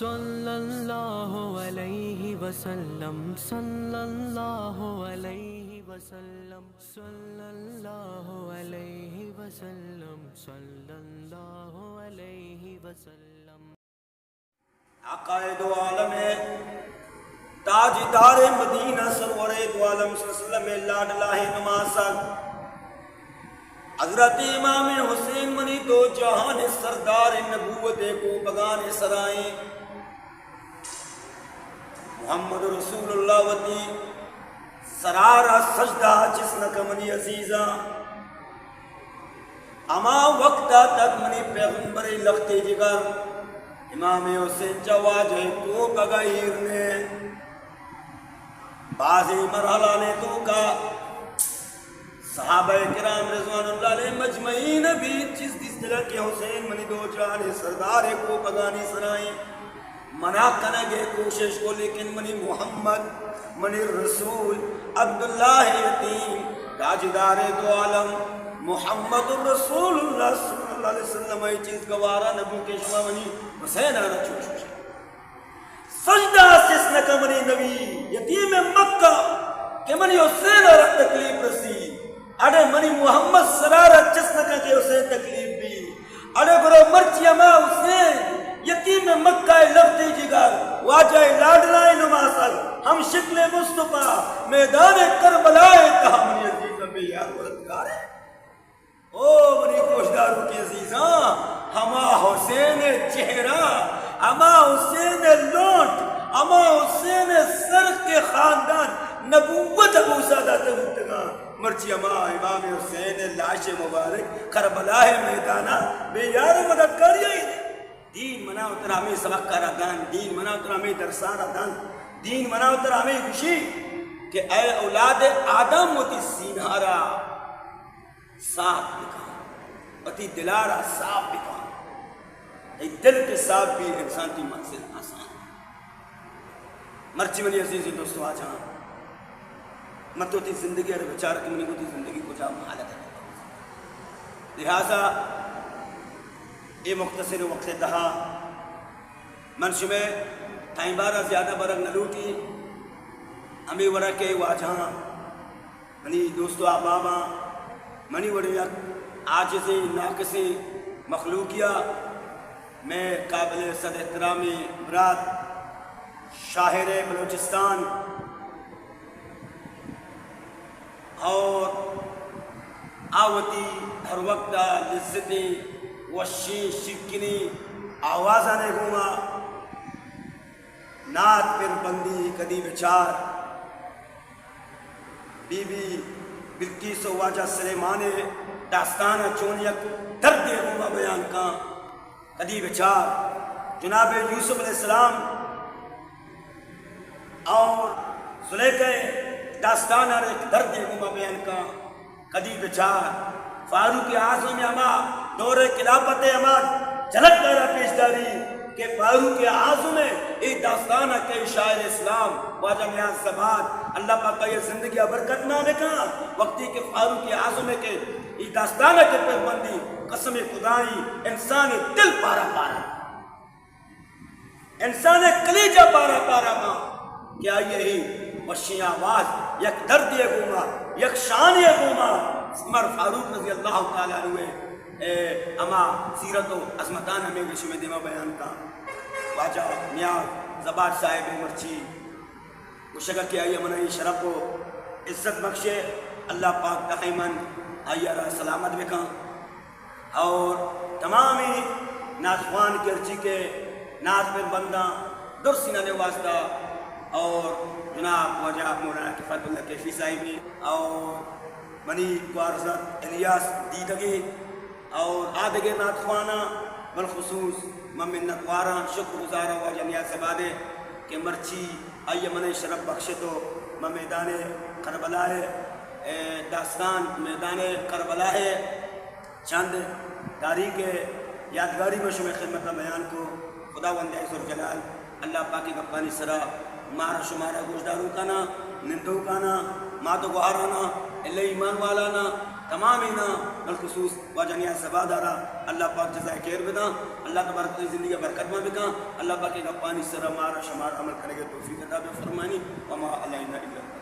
صلی اللہ علیہ وسلم، صلی اللہ علیہ وسلم، صلی اللہ علیہ وسلم، صلی اللہ علیہ وسلم۔ آقائے دو عالم، تاجدار مدینہ، سرور دو عالم صلی اللہ علیہ وسلم لاڈلائیں نماسگ حضرت امام حسین منی دو جہان سردار نبوت کوپگان سرائیں۔ محمد رسول اللہ وتی سرارا سجدہ چست نکا منی عزیزاں۔ ہما وقتا تک منی پیغمبر لخت جگر امام حسین چہ واجہ کوپگا ایر نے۔ بازیں مرحلہ نے توکا صحابہ کرام رضوان اللہ علیہ مجمعین بھی چیز دیستگا کہ حسین منی دو جہان سردار کوپگانی سرائیں۔ منع کنگ ءِ کوشش کو، لیکن منی محمد، منی رسول، عبداللہ یتیم، تاجدار دو عالم، محمد رسول اللہ صلی اللہ علیہ وسلم ءَ اے چیز گوارا نبو کہ شما منی حسین ءَ را چوش سجدہ چست نکا منی نبی، یتیم مکہ، کہ منی حسین ءَ را تکلیف رسی۔ اڑے منی محمد سرارا چست نکا کہ حسین تکلیف بی۔ اڑے گڑا مرچی ہما حسین یتیم مکہ ءِ لخت جگر، واجہ لاڈلائیں نماسگ، ہم شکل مصطفیٰ، میدان کربلا ءِ تہا منی عزیز بے یار مددگار اِنت۔ او منی گوشداروکیں عزیزاں، ہما حسین ءِ چہرہ، ہما حسین ءِ لونٹ، ہما حسین ءِ سر کہ خاندان نبوت ءَ بوسہ داتگ بوتگاں۔ مرچی ہما امام حسین ءِ لاش مبارک کربلا ءِ میدان ءَ بے یار ءُ مددگاری ءَ۔ دین منا ءُ ترا ہمے سبق ءَ را دنت، دین منا ءُ ترا ہمے درس ءَ را دنت، دین منا ءُ ترا ہمے گوشی کہ اے اولاد آدم، وتی سینہ ءَ را صاف بکن، وتی دل ءَ را صاف بکن۔ اے دل کہ صاف بی، انسان تی منزل آسان۔ مرچی منی عزیزیں دوست واجہاں، من تو وتی زندگی ءَ را بچار کہ منی وتی زندگی کجام حالت ءَ۔ لہذا اے مختصر وقت ءِ تہا من شمئے ٹائم ءَ را زیادہ برگ نہ لوٹی، ہمے وڑا کہ واجہاں، منی دوست ءُ احباباں، منی وڑیں یک عاجزیں ناقصیں مخلوقیا، مئے قابل صد احترامیں برات، شاعر بلوچستان، اور آ وتی ہر وقت ءَ لذتیں وشیں شیرکنیں آوازانے گوما نعت پر بندی۔ کدی بچار بی بی بلقیس ءُ واجہ سلیمان ءِ داستان ءَ چون یک دردے گوما بیان کاں۔ کدی بچار جناب یوسف علیہ السلام اور زلیخا ءِ داستان ءَ را یک دردے گوما بیان کاں۔ کدی بچار فاروق اعظم ءِ ہما دور خلافت ءِ ہما جھلک ءَ را پیش داری کہ فاروق اعظم ءِ اے داستان ءَ کہ شاعر اسلام واجہ نیاز زباد، اللہ پاک آئی ءِ زندگی ءَ برکت نہ بکاں، وقتی کہ فاروق اعظم ءِ کہ اے داستان ءَ کہ پر بندی، قسم خدائی، انسان ءِ دل پارا پارا، انسان ءِ کلیجہ پارا پارا باں کہ آئی ءِ اے وشیں آواز یک دردے ءِ گوما، یک شانے ءِ گوما عمر فاروق رضی اللہ تعالی عنہ ءِ، اے، ہما سیرت ءُ عظمتاں ہمے شمئے دیما بیان کاں۔ واجہ نیاز زباد صاحب ءِ مرچی گوشگ ءَ کہ آئی ءَ منا اے شرف ءُ عزت بخشے، اللہ پاک دائماً آئی ءَ را سلامت بکن۔ اور تمامی نعت خوان کہ ہرچی کہ نعت پر بنداں درسینانی واسطہ، اور جناب واجہ مولانا کفایت اللہ کیفی صاحبی اور منی گوارزت الیاس دیدگی اور آ دگہ نعت خواناں، بالخصوص من منت واراں، شکر گزاراں واجہ نیاز زباد ءِ کہ مرچی آئی ءَ من ءَ شرف بخشتو، من میدان کربلا ءِ، اے، داستان، میدان کربلا ءِ چند تاریخ ءِ یادگاری من شمئے خدمت ءَ بیان کو۔ خداوند ذوالجلال اللہ پاک ءِ گپانی سرا مارا شمارا گوشداروکاناں، نندوکاناں، مات ءُ گوہاراناں، اللہ ایمان والاناں، تمامیناں، بالخصوص واجہ نیاز زبادار ءَ اللہ پاک جزائے خیر بداں، اللہ تبارک و تعالی زندگی ءَ برکت مان بکاں، اللہ پاک اے گپانی سر ءَ مارا شمارا عمل کنگ ءِ توفیق عطا بفرمانی۔ وما علینا الا البلاغ۔